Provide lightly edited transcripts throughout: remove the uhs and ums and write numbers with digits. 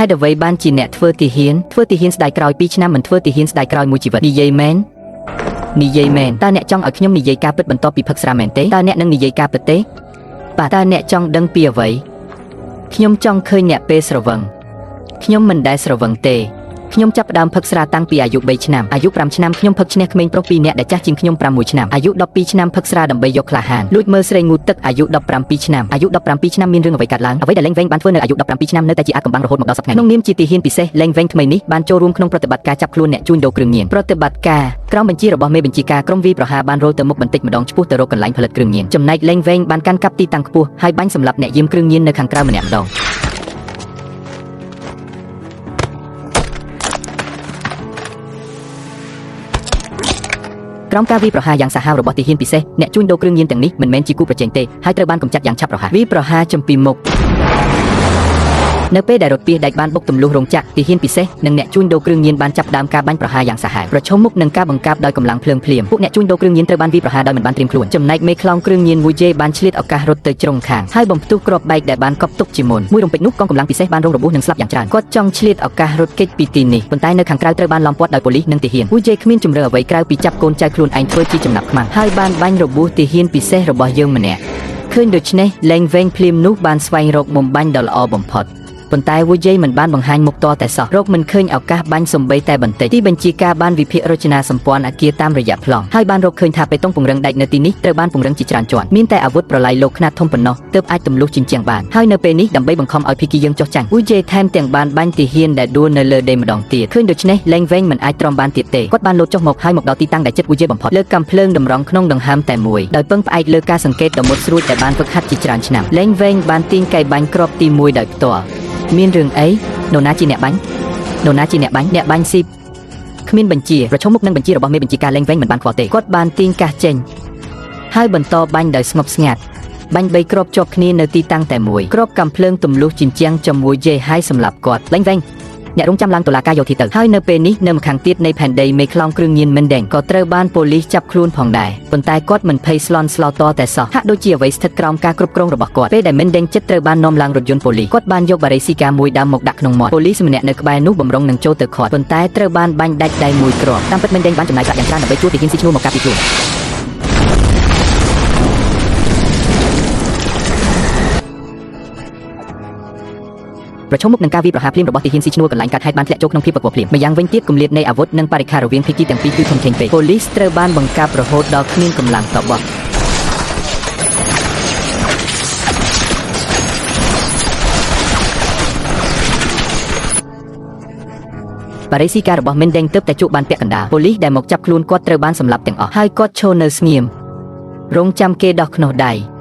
ហេតុអ្វីបានជាអ្នកធ្វើទាហានធ្វើទាហានស្ដាយក្រោយ2ឆ្នាំមិនធ្វើទាហានស្ដាយក្រោយមួយជីវិតនិយាយមែននិយាយមែនតើអ្នកចង់ឲ្យខ្ញុំនិយាយការពិតបន្ទាប់ពីផឹកស្រាមែនទេតើអ្នកនឹងនិយាយការពិតទេបាទតើអ្នកចង់ដឹងពីអ្វីខ្ញុំចង់ឃើញអ្នកពេលស្រវឹងខ្ញុំមិនដែលស្រវឹងទេខ្ញុំចាប់ផ្ដើមផឹកស្រាតាំងពីអាយុ3ឆ្នាំអាយុ5ឆ្នាំខ្ញុំផឹកឈ្នះក្មេងប្រុស2នាក់ដែលចាស់ជាងខ្ញុំ6ឆ្នាំអាយុ12ឆ្នាំផឹកស្រាដើម្បីយកក្លាហានលួចមើលស្រីងូតទឹកអាយុ17ឆ្នាំអាយុ17ឆ្នាំមានរឿងអ្វីកើតឡើងអ្វីដែលលេងវែងបានធ្វើនៅអាយុ17ឆ្នាំនៅតែជាអាចកំបាំងរហូតមកដល់សប្តាហ៍ក្នុងនាមជាទាហានពិសេសលេងវែងថ្មីនេះបានចូលរួមក្នុងប្រតិបត្តិការចាប់ខ្លួនអ្នកជួញដូរគ្រឿងញៀនប្រតិបត្តិការក្រោមបញ្ជារបស់មេបញ្ជាការក្រុមវីប្រហារបានរលទៅមុខបន្តិចម្ដងឆ្ពោះទៅរកកន្លែងផលិតគ្រឿងញៀនចំណែកលេងវែងបានកាន់កាប់ទីតាំងខ្ពស់ហើយបាញ់សម្លាប់អ្នកយាមគ្រឿងញៀននៅខាងក្រៅម្នាក់ម្ដងក្រោមការវាយប្រហារយ៉ាងសាហាវរបស់ទាហានពិសេសអ្នកជួញដូរគ្រឿងញៀនទាំងនេះមិនមែនជាគូប្រជែងទេហើយត្រូវបានកម្ចាត់យ៉ាងឆាប់រហ័សវាយប្រហារចំពីមុខនៅពេលដែលរថពាសដែកបានបុកទម្លុះរោងចក្រទាហានពិសេសនិងអ្នកជួញដូរគ្រឿងញៀនបានចាប់ផ្ដើមការបាញ់ប្រហារយ៉ាងសាហាវប្រឈមមុខនឹងការបង្កាបដោយកម្លាំងភ្លើងភ្លាមពួកអ្នកជួញដូរគ្រឿងញៀនត្រូវបានវាយប្រហារដោយមិនបានត្រៀមខ្លួនចំណែកមេខ្លោងគ្រឿងញៀនវូជេបានឆ្លៀតឱកាសរត់ទៅជ្រុងខាងហើយបំផ្ទុះគ្រាប់បែកដែលបានកប់ទុកជាមុនមួយរំពេចនោះកងកម្លាំងពិសេសបានរងរបួសនិងស្លាប់យ៉ាងច្រើនគាត់ចង់ឆ្លៀតឱកាសរត់គេចពីទីនេះប៉ុន្តែនៅខាងក្រៅត្រូវបានឡោមព័ទ្ធដោយប៉ូលីសនិងទាហានវូជេគ្មានជម្រើសអ្វីក្រៅពីចាប់កូនចៅខ្លួនឯងធ្វើជាចំណាប់ខ្មាំងហើយបានបាញ់របួសទាហានពិសេសរបស់យើងម្នាក់ឃើញដូច្នេះលែងវែងភ្លាមនោះបានស្វែងរកមុំបាញ់ដ៏ល្អបំផុតប៉ុន្តែវូជេមិនបានបង្ហាញមុខតតែសោះរកមិនឃើញឱកាសបាញ់សំបីតែបន្តិចទីបញ្ជាការបានវិភាគរចនាសម្ព័ន្ធអគារតាមរយៈប្លង់ហើយបានរកឃើញថាបេតុងពង្រឹងដែកនៅទីនេះត្រូវបានពង្រឹងជាច្រើនជាន់មានតែអាវុធប្រឡាយលោកខ្នាតធំប៉ុណ្ណោះទើបអាចទម្លុះជញ្ជាំងបានហើយនៅពេលនេះដើម្បីបង្ខំឲ្យភីគីយើងចុះចាញ់វូជេថែមទាំងបានបាញ់ទាហានដែលដួលនៅលើដីម្ដងទៀតឃើញដូច្នេះលែងវែងមិនអាចទ្រាំបានទៀតទេគាត់បានលោតចុះមកហើយមកដល់ទីតាំងដែលចិត្តវូជេបំផុតលើកកាំភ្លើងតម្រង់ក្នុងដង្ហើមតែមួយដោយពឹងផ្អែកលើការសង្កេតដ៏មុតស្រួចដែលបានហ្វឹកហាត់ជាច្រើនឆ្នាំលែងវែងបានទាញកៃបាញ់គ្រាប់ទី1ដោយផ្ទាល់មានរឿងអីនរណាជាអ្នកបាញ់នរណាជាអ្នកបាញ់អ្នកបាញ់ស៊ីគ្មានបញ្ជាប្រឈមមុខនឹងបញ្ជារបស់មេបញ្ជាការលែងវែងមិនបានខ្វល់ទេគាត់បានទាញកាសចេញហើយបន្តបាញ់ដោយស្ងប់ស្ងាត់បាញ់បីគ្រាប់ជាប់គ្នានៅទីតាំងតែមួយគ្រាប់កាំភ្លើងទម្លុះជញ្ជាំងជាមួយយេហើយសម្លាប់គាត់លែងវែងអ្នករងចាំឡើងតុលាការយោធាទៅហើយនៅពេលនេះនៅម្ខាងទៀតនៃផែនដីមេខ្លោងគ្រឿងញៀនមិនដេងក៏ត្រូវបានប៉ូលីសចាប់ខ្លួនផងដែរប៉ុន្តែគាត់មិនភ័យស្លន់ស្លោតតែសោះហាក់ដូចជាអ្វីស្ថិតក្រោមការគ្រប់គ្រងរបស់គាត់ពេលដែលមិនដេងចិត្តត្រូវបាននាំឡើងរថយន្តប៉ូលីសគាត់បានយកបារីស៊ីកាមួយដើមមកដាក់ក្នុងមាត់ប៉ូលីសម្នាក់នៅក្បែរនោះបំរុងនឹងចូលទៅឃាត់ប៉ុន្តែត្រូវបានបាញ់ដាច់ដៃមួយគ្រាប់តាមពិតមិនដេងបានចំណាយប្រាក់យ៉ាងច្រើនដើម្បីជួលទាហានស៊ីឈ្នួលមកការពារខ្លួនប្រឈមមុខនឹងការវាយប្រហារភ្លាមរបស់ទាហានស៊ីឈ្នួលកន្លែងកើតហេតុបានធ្លាក់ចូលក្នុងភាពវឹកវរភ្លាមម្យ៉ាងវិញទៀតគម្លាតនៃអាវុធនិងបរិក្ខាររវាងភាគីទាំងពីរគឺធំធេងពេកប៉ូលីសត្រូវបានបង្កាប់រហូតដល់គ្មានកម្លាំងតបោះបារីស៊ីការរបស់មិនដេងទើបតែជក់បានពាក់កណ្ដាលប៉ូលីសដែលមកចាប់ខ្លួនគាត់ត្រូវបានសម្លាប់ទាំងអស់ហើយគាត់ឈរនៅស្ងៀមរងចាំគេដោះខ្នោះដៃ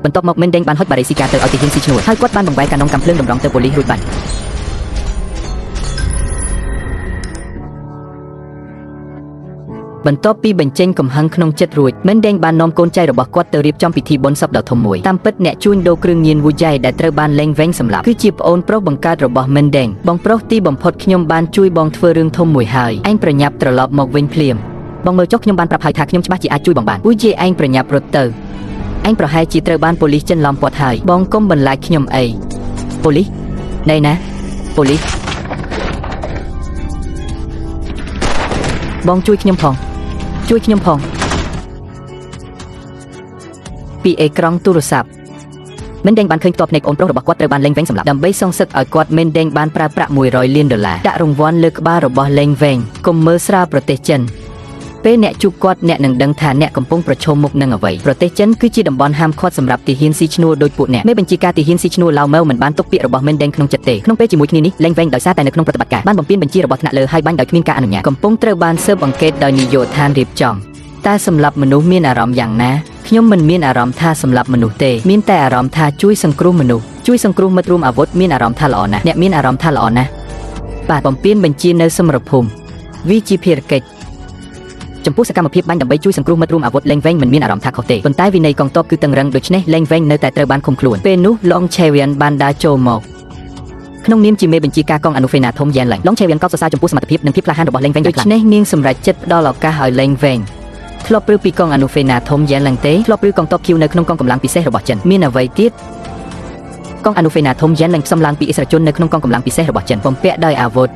បន្ទាប់មកមិនដេងបានហុចបារីស៊ីការទៅឲ្យទាហានស៊ីឈ្នួលហើយគាត់បានបង្វែរកាណុងកាំភ្លើងតម្រង់ទៅប៉ូលីសរួចបាត់បន្ទាប់ពីបញ្ចេញកំហឹងក្នុងចិត្តរួចមិនដេងបាននាំកូនចៅរបស់គាត់ទៅរៀបចំពិធីបុណ្យសពដ៏ធំមួយតាមពិតអ្នកជួញដូរគ្រឿងញៀនវូយ៉ៃដែលត្រូវបានលែងវែងសម្លាប់គឺជាប្អូនប្រុសបង្កើតរបស់មិនដេងបងប្រុសទីបំផុតខ្ញុំបានជួយបងធ្វើរឿងធំមួយហើយឯងប្រញាប់ត្រឡប់មកវិញភ្លាមបងមើលចុះខ្ញុំបានប្រាប់ហើយថាខ្ញុំច្បាស់ជាអាចជួយបងបានវូយ៉ៃឯងប្រញាប់រត់ទៅឯងប្រហែលជាត្រូវបានប៉ូលីសចិនឡោមព័ទ្ធហើយបងកុំបន្លាចខ្ញុំអីប៉ូលីសណែណាប៉ូលីសបងជួយខ្ញុំផងជួយខ្ញុំផងពីអេក្រង់ទូរស័ព្ទមិនដេងបានឃើញផ្ទាល់ភ្នែកអូនប្រុសរបស់គាត់ត្រូវបានលេងវែងសម្លាប់ដើម្បីសងសឹកឲ្យគាត់មិនដេងបានប្រើប្រាក់100លានដុល្លារដាក់រង្វាន់លើក្បាលរបស់លេងវែងកុំមើលស្រាលប្រទេសចិនពេលអ្នកជួបគាត់អ្នកនឹងដឹងថាអ្នកកំពុងប្រឈមមុខនឹងអ្វីប្រទេសចិនគឺជាតំបន់ហាមឃាត់សម្រាប់ទាហានស៊ីឈ្នួលដោយពួកអ្នកមេបញ្ជាការទាហានស៊ីឈ្នួលឡាវម៉ៅមិនបានទុកពាក្យរបស់មិនដេងក្នុងចិត្តទេក្នុងពេលជាមួយគ្នានេះលេងវែងដោយសារតែនៅក្នុងប្រតិបត្តិការបានបំពេញបញ្ជារបស់ថ្នាក់លើហើយបាញ់ដោយគ្មានការអនុញ្ញាតកំពុងត្រូវបានស៊ើបអង្កេតដោយនាយកដ្ឋានរៀបចំតើសម្រាប់មនុស្សមានអារម្មណ៍យ៉ាងណាខ្ញុំមិនមានអារម្មណ៍ថាសម្រាប់មនុស្សទេមានតែអារម្មណ៍ថាជួយសង្គ្រោះមនុស្សជួយសង្គ្រោះមិត្តរួមអាវុធមានអារម្មណ៍ថាល្អណាស់អ្នកមានអារម្មណ៍ថាល្អណាស់បាទបំពេញបញ្ជានៅសមរភូមិវាជាភារកិច្ចចំពោះសកម្មភាពបាញ់ដើម្បីជួយសង្គ្រោះមិត្តរួមអាវុធលេងវែងមិនមានអារម្មណ៍ថាខុសទេប៉ុន្តែវិន័យកងទ័ពគឺតឹងរឹងដូច្នេះលេងវែងនៅតែត្រូវបានឃុំខ្លួនពេលនោះឡងឆេវៀនបានដើរចូលមកក្នុងនាមជាមេបញ្ជាការកងអនុសេនាធំយ៉ែនឡេងឡងឆេវៀនកោតសរសើរចំពោះសមត្ថភាពនិងភាពក្លាហានរបស់លេងវែងដូច្នេះនាងសម្រេចចិត្តផ្ដល់ឱកាសឲ្យលេងវែងធ្លាប់ព្រឺពីកងអនុសេនាធំយ៉ែនឡេងទេធ្លាប់ព្រឺកងទ័ពឃីវនៅក្នុងកងកម្លាំងពិសេសរបស់ចិនមានអ្វីទៀត កងអនុសេនាធំយ៉ែននឹងផ្សំឡើងពីអិសរាជជននៅក្នុងកងកម្លាំងពិសេសរបស់ចិនបំពាក់ដោយអាវុធ។